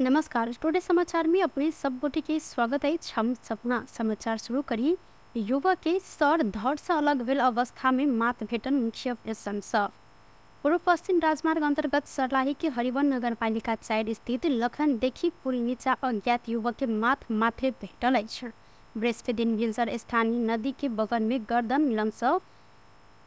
नमस्कार, टुडे समाचार में अपने सब गोटे के स्वागत है। हम सपना समाचार शुरू करी। युवक के सर धड़ से अलग भेल अवस्था में मात भेटन मुख्य प्रशंसा। पूर्व पश्चिम राजमार्ग अंतर्गत सर्लाही के हरिवन नगरपालिका 4 स्थित लखन देखी पुल नीचा अज्ञात युवक के माथ मात्रे भेटल अछि। बृहस्पति दिन भिनसर स्थानीय नदी के बगल में गर्दन लंग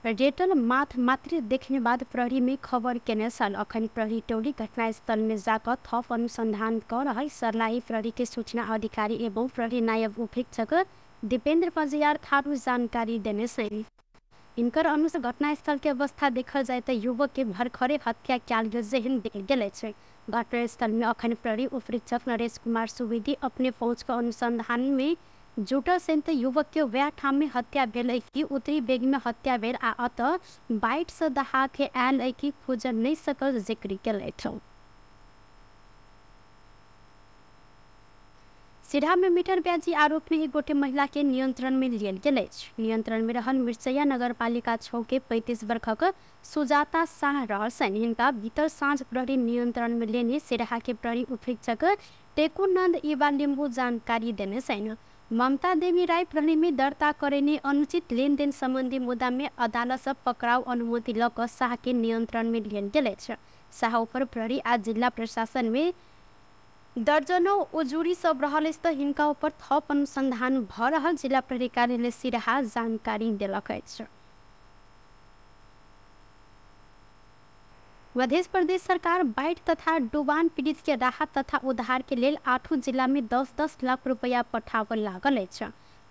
रेटल माथ मात्र देखने बाद प्रहरी में खबर केने छल। अखन प्रहरी टोली घटनास्थल में जाकर थप अनुसंधान कर रहल सर्लाही प्रहरी के सूचना अधिकारी एवं प्रहरी नायब उपरीक्षक दीपेंद्र पजियार थारू जानकारी देने छनि। इनकर अनुसार घटनास्थल के अवस्था देखल जाए तो युवक के भरखरे हत्या कयल गेल जेहन देखल गेल अछि। घटनास्थल में अखन प्रहरी उपरीक्षक नरेश कुमार सुवेदी अपने पहुँच के अनुसंधान में जुटल सेन त युवक के वएह ठाम में हत्या भेल कि उत्तरी बेग में हत्या भेल आ अत बाइट से दहा के आयल कि खोजल नहीं सकल जिक्र केलथि। सिरहा में मीटर ब्याजी आरोप में एक गोटे महिला के नियंत्रण में लियल गेल अछि। नियंत्रण में रहल मिर्चैया नगरपालिका 6 के 35 वर्षक सुजाता शाह रहल छनि। हिनका भीतर साँझ प्रहरी नियंत्रण में लेने सिरहा के प्रहरी उपरीक्षक टेकुनंद इवा लिम्बू जानकारी देने छनि। ममता देवी राय प्रहरी में दर्ता करेने अनुचित लेनदेन संबंधी मुद्दा में अदालत से पकड़ाव अनुमति ल क शाह के नियंत्रण में लियल गेल अछि। शाह ऊपर प्रहरी आ जिला प्रशासन में दर्जनों उजूरी सब रहल अछि त हिनका ऊपर थप अनुसंधान भ रहल जिला प्रहरी कार्यालय सिरहा जानकारी देलक अछि। मध्य प्रदेश सरकार बाढ़ तथा डुबान पीड़ित के राहत तथा उद्धार के लेल 8 जिला में 10-10 लाख रुपया पठाबऽ लागल अछि।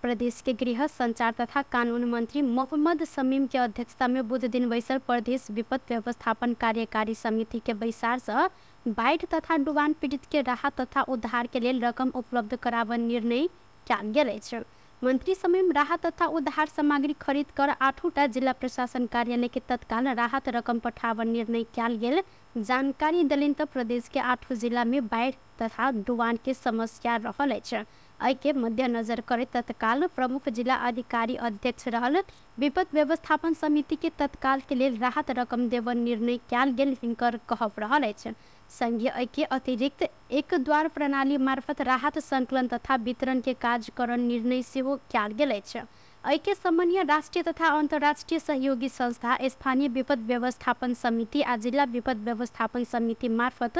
प्रदेश के गृह संचार तथा कानून मंत्री मोहम्मद शमीम के अध्यक्षता में बुध दिन बैसल प्रदेश विपद व्यवस्थापन कार्यकारी समिति के बैसार से बाढ़ तथा डुबान पीड़ित के राहत तथा उद्धार के लेल रकम उपलब्ध कराबऽ निर्णय कयल गेल अछि। मंत्री शमीम राहत तथा उद्धार सामग्री खरीद कर 8टा जिला प्रशासन कार्यालय के तत्काल राहत रकम पठाबऽ निर्णय कयल गेल जानकारी देलनि। त प्रदेश के 8 जिला में बाढ़ तथा डुबान के समस्या रहल अछि। एहि के मद्देनजर करैत तत्काल प्रमुख जिला अधिकारी अध्यक्ष रहल विपद व्यवस्थापन समिति के तत्काल के लेल राहत रकम देबऽ निर्णय कयल गेल हिनकर कहब रहल अछि। संघीय एहि के अतिरिक्त एक द्वार प्रणाली मार्फत राहत संकलन तथा वितरण के काज करन निर्णय सेहो कयल गेल अछि। एहि के समन्वय राष्ट्रीय तथा अंतर्राष्ट्रीय सहयोगी संस्था, स्थानीय विपद व्यवस्थापन समिति आ जिला विपद व्यवस्थापन समिति मार्फत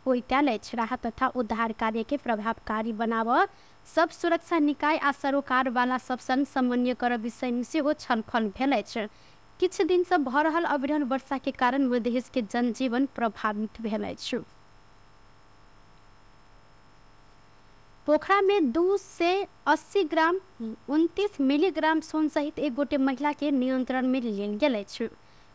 होइत अछि। राहत तथा उद्धार कार्य के प्रभावकारी बनाबऽ सब सुरक्षा निकाय आ सरोकार वाला सब संग समन्वय कर विषय में सेहो छलफल भेल अछि। किछु दिन से भऽ रहल अविरल वर्षा के कारण मधेश के जनजीवन प्रभावित भेल अछि। पोखरा में 280 ग्राम 29 मिलीग्राम सोन सहित एक गोटे महिला के नियंत्रण में लेल गेल अछि।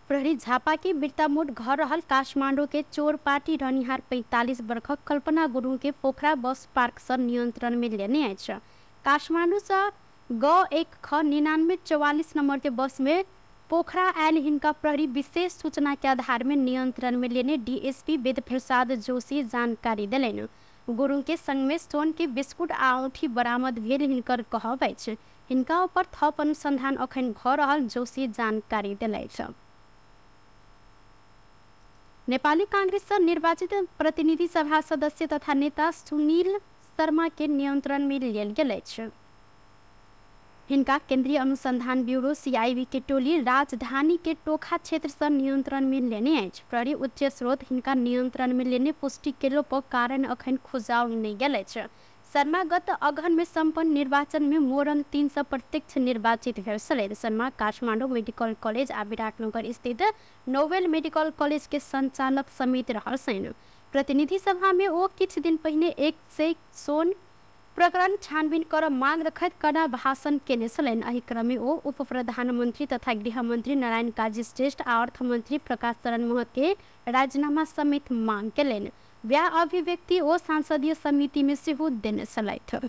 प्रहरी झापा के बिरतामोड घर रहल काठमांडू के चोरपाटी रहनिहार 45 वर्षक कल्पना गुरुङ के पोखरा बस पार्क से नियंत्रण में लेने अछि। काठमांडू से ग 1 ख 99 44 नंबर के बस में पोखरा आयल हिनका प्रहरी विशेष सूचना के आधार में नियंत्रण में लेने डीएसपी वेद प्रसाद जोशी जानकारी देलनि। गुरुङ के संग में सोन के बिस्कुट आ औंठी बरामद भेल हिनकर कहब अछि। हिनका ऊपर थप अनुसंधान अखन भऽ रहल जोशी जानकारी देलथि। नेपाली कांग्रेस से निर्वाचित प्रतिनिधि सभा सदस्य तथा नेता सुनील शर्मा के नियंत्रण में लेल गेल अछि। हिनका केंद्रीय अनुसंधान ब्यूरो सीआईबी के टोली राजधानी के टोखा क्षेत्र से नियंत्रण में लेने अछि। प्रहरी उच्च स्रोत हिनका नियंत्रण में लेने पुष्टि केलो पर कारण अखन खुजाओल नहीं गेल अछि। शर्मा गत अगहन में सम्पन्न निर्वाचन में मोरङ 3 से प्रत्यक्ष निर्वाचित भेल छलथि। शर्मा काठमाडौँ मेडिकल कॉलेज आ विराटनगर स्थित नोबेल मेडिकल कॉलेज के संचालक समेत रहल छनि। प्रतिनिधि सभा में ओ किछु दिन पहिने 100 सोन प्रकरण छानबीन कर मांग रखैत कड़ा भाषण केने छलनि। एहि क्रम में ओ उप प्रधानमंत्री तथा गृहमंत्री नारायण काजी श्रेष्ठ आ अर्थमंत्री प्रकाश शरण महत के राजीनामा समेत मांग केलनि। व्याह अभिव्यक्ति ओ संसदीय समिति में सेहो देने छलथि।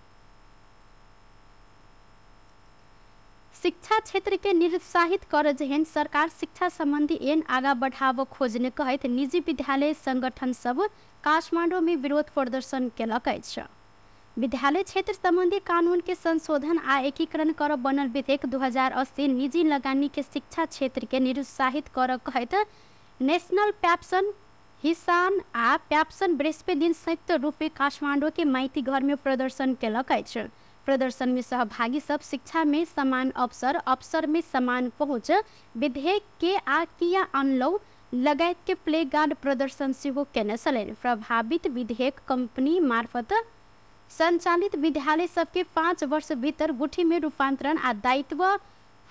शिक्षा क्षेत्र के निरुत्साहित कर जेहन सरकार शिक्षा संबंधी एन आगा बढ़ाव खोजने कहैत निजी विद्यालय संगठन सब काठमांडू में विरोध प्रदर्शन केलक अछि। विद्यालय क्षेत्र संबंधी कानून के संशोधन आ एकीकरण कर बनल विधेयक 2080 निजी लगानी के शिक्षा क्षेत्र के निरुत्साहित कर कहैत नेशनल पैप्सन हिसान आ प्याप्सन बृहस्पति दिन संयुक्त रूप में काठमाडौँ के माइती घर में प्रदर्शन केलक अछि। प्रदर्शन में सहभागी सब शिक्षा में समान अवसर, अवसर में समान पहुँच, विधेयक के आ किया अनलौ लगायत के प्ले गार्ड प्रदर्शन सेहो केने छलनि। प्रभावित विधेयक कंपनी मार्फत संचालित विद्यालय सबके 5 वर्ष भीतर गुठी में रूपांतरण आ दायित्व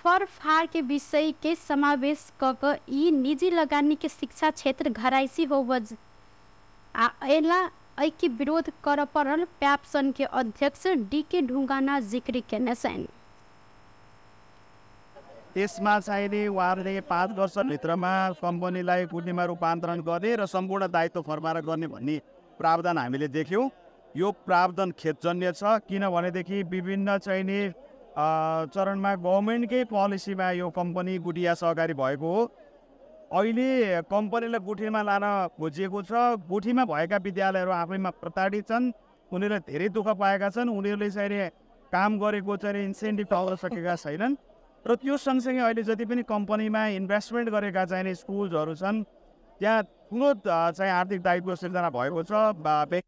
फरफार के विषय के समावेश क ई निजी लगानी के शिक्षा क्षेत्र घराइसी होवज आ एला के विरोध कर पड़ल प्याप्सन के अध्यक्ष डीके ढुंगाना जिक्र केने छनि। त्यसमा चाहिँ उहाँहरूले 5 वर्षभित्रमा कम्पनीलाई गुठीमा रूपान्तरण गर्ने र सम्पूर्ण दायित्व फर्माएर गर्ने भन्ने प्रावधान हामीले देख्यौँ। यो प्रावधान खेदजन्य छ, किनभनेदेखि विभिन्न चाहिने चरणमा गभर्मेन्टकै पोलिसीमा यो कम्पनी गुठिया सहकारी भएको हो। अहिले कम्पनीलाई गुठीमा लान खोजिएको छ। गुठीमा भएका विद्यालयहरू आफैमा प्रताडित छन्, उनीहरूले धेरै दुःख पाएका छन्, उनीहरूले चाहिँ काम गरेको चाहिँ इन्सेन्टिभ पाउन सकेका छैनन् र त्यो सँगसँगै अहिले जति पनि कम्पनीमा इन्भेस्टमेन्ट गरेका चाहिने स्कुल्सहरू छन् त्यहाँ ठुलो चाहिँ आर्थिक दायित्व सिर्जना भएको छ।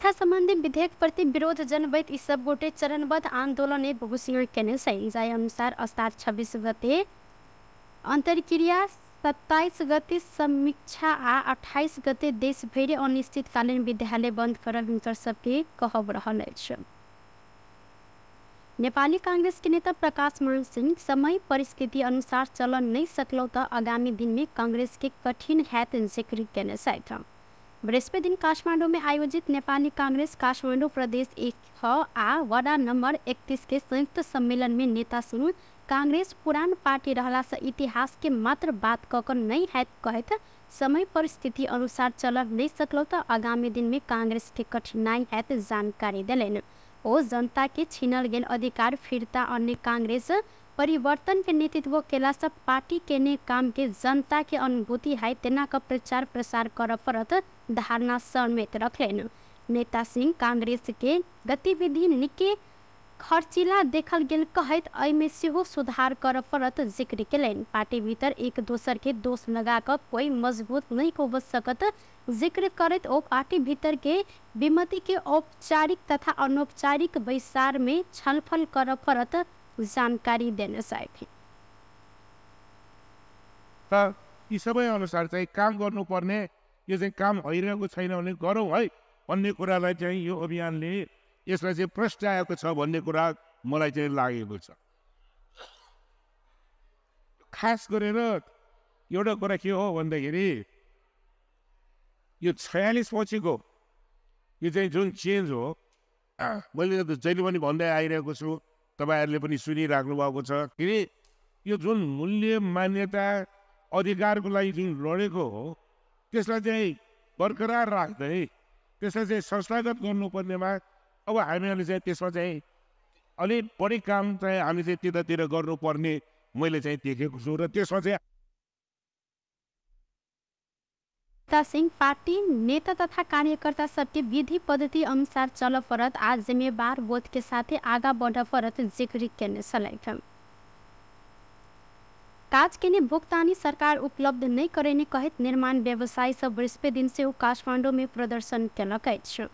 शिक्षा सम्बन्धी विधेयक प्रति विरोध जनबैत यी सब गोटे चरणबद्ध आन्दोलन घोषणा केने छन्। जाहि अनुसार असार 26 गते अन्तर्क्रिया, 27 गते समीक्षा आ 28 गते देशभरि अनिश्चितकालीन विद्यालय बन्द करल हुनकर सबके कहब रहल अछि। नेपाली कांग्रेस के नेता प्रकाश मान सिंह समय परिस्थिति अनुसार चलन नहीं सकलौ त आगामी दिन में कांग्रेस के कठिन हैत जिक्र केने छथि। बृहस्पति दिन काठमाडौँ में आयोजित नेपाली कांग्रेस काठमाडौँ प्रदेश 1 आ वडा नंबर 31 के संयुक्त सम्मेलन में नेता सिंह कांग्रेस पुरान पार्टी रहला से इतिहास के मात्र बात कक नहीं हैत कहत समय परिस्थिति अनुसार चलन नहीं सकलौ त आगामी दिन में कांग्रेस के कठिनाई हैत जानकारी देलनि। ओ जनता के छिनल गेल अधिकार फिर्ता अन्य कांग्रेस परिवर्तन के नेतृत्व केला से पार्टी के ने काम के जनता के अनुभूति है तेना का प्रचार प्रसार कर पड़त धारणा समेत रखलेन। नेता सिंह कांग्रेस के गतिविधि निके खर्चिला देखल गेल कहैत एहिमे सेहो सुधार कर पड़त जिक्र केलनि। पार्टी भीतर एक दोसर के दोष लगा क कोई मजबूत नहीं हो सकत जिक्र करैत ओ पार्टी भीतर के विमति के औपचारिक तथा अनौपचारिक बैसार में छलफल कर पड़त जानकारी देने साथी। त यी सबै अनुसार चाहिँ काम गर्नुपर्ने, यो चाहिँ काम भइरहेको छैन भने गरौँ है भन्ने कुरालाई चाहिँ यो अभियानले यसलाई चाहिँ प्रस्ट्याएको छ भन्ने कुरा मलाई चाहिँ लागेको छ। खास गरेर एउटा कुरा के हो भन्दाखेरि यो 46 पछिको यो चाहिँ जुन चेन्ज हो, मैले त जहिले पनि भन्दै आइरहेको छु, तपाईँहरूले पनि सुनिराख्नु भएको छ कि यो जुन मूल्य मान्यता अधिकारको लागि जुन लडेको हो त्यसलाई चाहिँ बरकरार राख्दै त्यसलाई चाहिँ संस्थागत गर्नुपर्नेमा अब हामीहरूले चाहिँ त्यसमा चाहिँ अलिक बढी काम चाहिँ हामी चाहिँ त्यतातिर गर्नुपर्ने मैले चाहिँ देखेको छु र त्यसमा चाहिँ सिंह पार्टी नेता तथा कार्यकर्ता सबके विधि पद्धति अनुसार चल परत आ जिम्मेवार बोध के साथे आगा बढ़ परत जिक्र केने छलथि। काज के भुगतानी सरकार उपलब्ध नहीं करेने कहैत निर्माण व्यवसायी सब बृहस्पति दिन से काठमाडौँ में प्रदर्शन केलक अछि।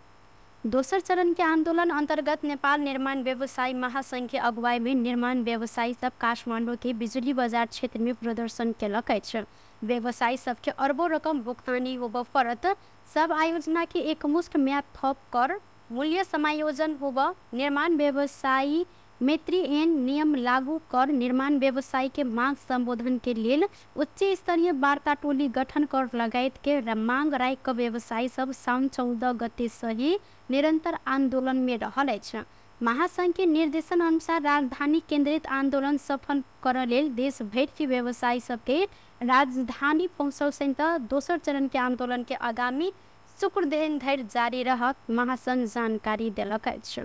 दोसर चरण के आंदोलन अंतर्गत नेपाल निर्माण व्यवसायी महासंघ के अगुवाई में निर्माण व्यवसायी सब काठमाडौँ के बिजुली बाजार क्षेत्र में प्रदर्शन केलक अछि। व्यवसायी सबके अरबों रकम भुगतानी होब पड़त, सब आयोजना के एकमुश्त म्याद थप कर मूल्य समायोजन होब, निर्माण व्यवसायी मैत्री एन नियम लागू कर निर्माण व्यवसायी के मांग संबोधन के लेल उच्च स्तरीय वार्ता टोली गठन कर लगायत के मांग राख के व्यवसायी सब साउन 14 गते सही निरंतर आंदोलन में रहल अछि। महासंघ के निर्देशन अनुसार राजधानी केंद्रित आंदोलन सफल कर लेल देश भरि के व्यवसायी सबके राजधानी पहुँचल त दोसर चरण के आंदोलन के आगामी शुक्र दिन धरि जारी रहत महासंघ जानकारी देलक अछि।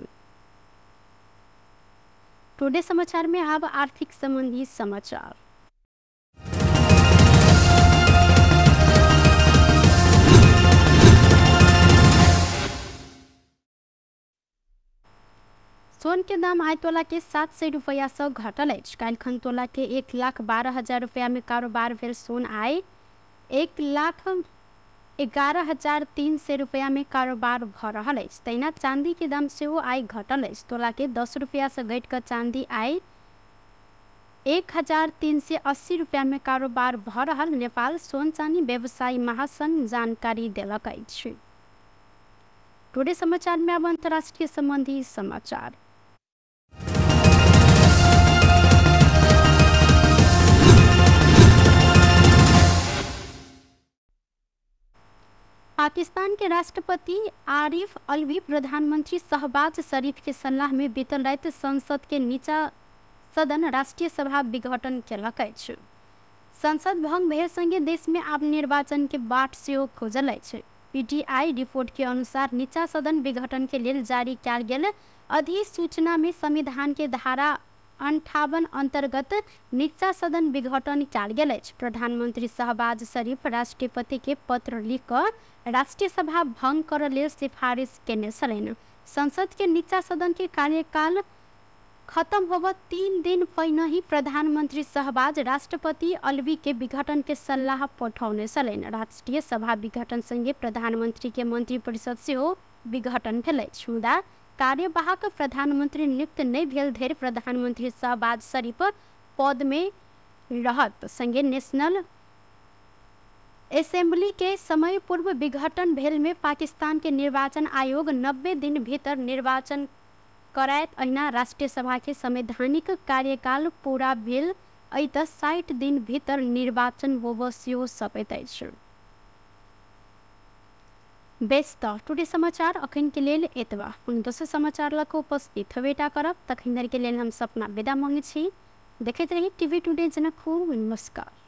टुडे समाचार में अब आर्थिक संबंधी समाचार। सोन के दाम आइ तोला के 700 रुपैया से घटल अछि। काल्हिखन तोला के 1,12,000 रुपैया में कारोबार भेल सोन आइ 1,11,300 रुपैया में कारोबार भ रहल अछि। तहिना चांदी के दाम सेहो आइ घटल अछि। तोला के 10 रुपैया से घटि कऽ चांदी आइ 1,380 रुपैया में कारोबार भ रहल नेपाल सोन चानी व्यवसायी महासंघ जानकारी देलक अछि। टुडे समाचार में अब अंतर्राष्ट्रीय संबंधी समाचार। पाकिस्तान के राष्ट्रपति आरिफ अल्वी प्रधानमंत्री शहबाज शरीफ के सलाह में बीतल राति संसद के नीचा सदन राष्ट्रीय सभा विघटन केलक अछि। संसद भंग भेल संगे देश में आब निर्वाचन के बाट सेहो खोजल अछि। पीटीआई रिपोर्ट के अनुसार नीचा सदन विघटन के लेल जारी कयल गेल अधिसूचना में संविधान के धारा 58 अंतर्गत नीचा सदन विघटन कयल गेल अछि। प्रधानमंत्री शहबाज शरीफ राष्ट्रपति के पत्र लिख कऽ राष्ट्रीय सभा भंग करऽ लेल सिफारिश केने छलनि। संसद के नीचा सदन के कार्यकाल खत्म होबऽ 3 दिन पहिने ही प्रधानमंत्री शहबाज राष्ट्रपति अल्वी के विघटन के सलाह पठौने छलनि। राष्ट्रीय सभा विघटन संगे प्रधानमंत्री के मंत्रिपरिषद सेहो विघटन भेल अछि। मुदा कार्यवाहक प्रधानमंत्री नियुक्त नहि भेल धरि प्रधानमंत्री शहबाज शरीफ पद में रहत। संगे नेशनल असेंबली के समय पूर्व विघटन भेल में पाकिस्तान के निर्वाचन आयोग 90 दिन भीतर निर्वाचन करायत। अहिना राष्ट्रीय सभा के संवैधानिक कार्यकाल पूरा भेल अइ त 60 दिन भीतर निर्वाचन होबऽ सेहो सकैत अछि। बेस त टुडे समाचार अखन के लेल एतबा। पुनः दोसर समाचार लऽ कऽ उपस्थित हेबेटा करब। तखन धरि के लेल हम सपना विदा मांगै छी। देखैत रही टीवी टुडे जनकपुर। नमस्कार।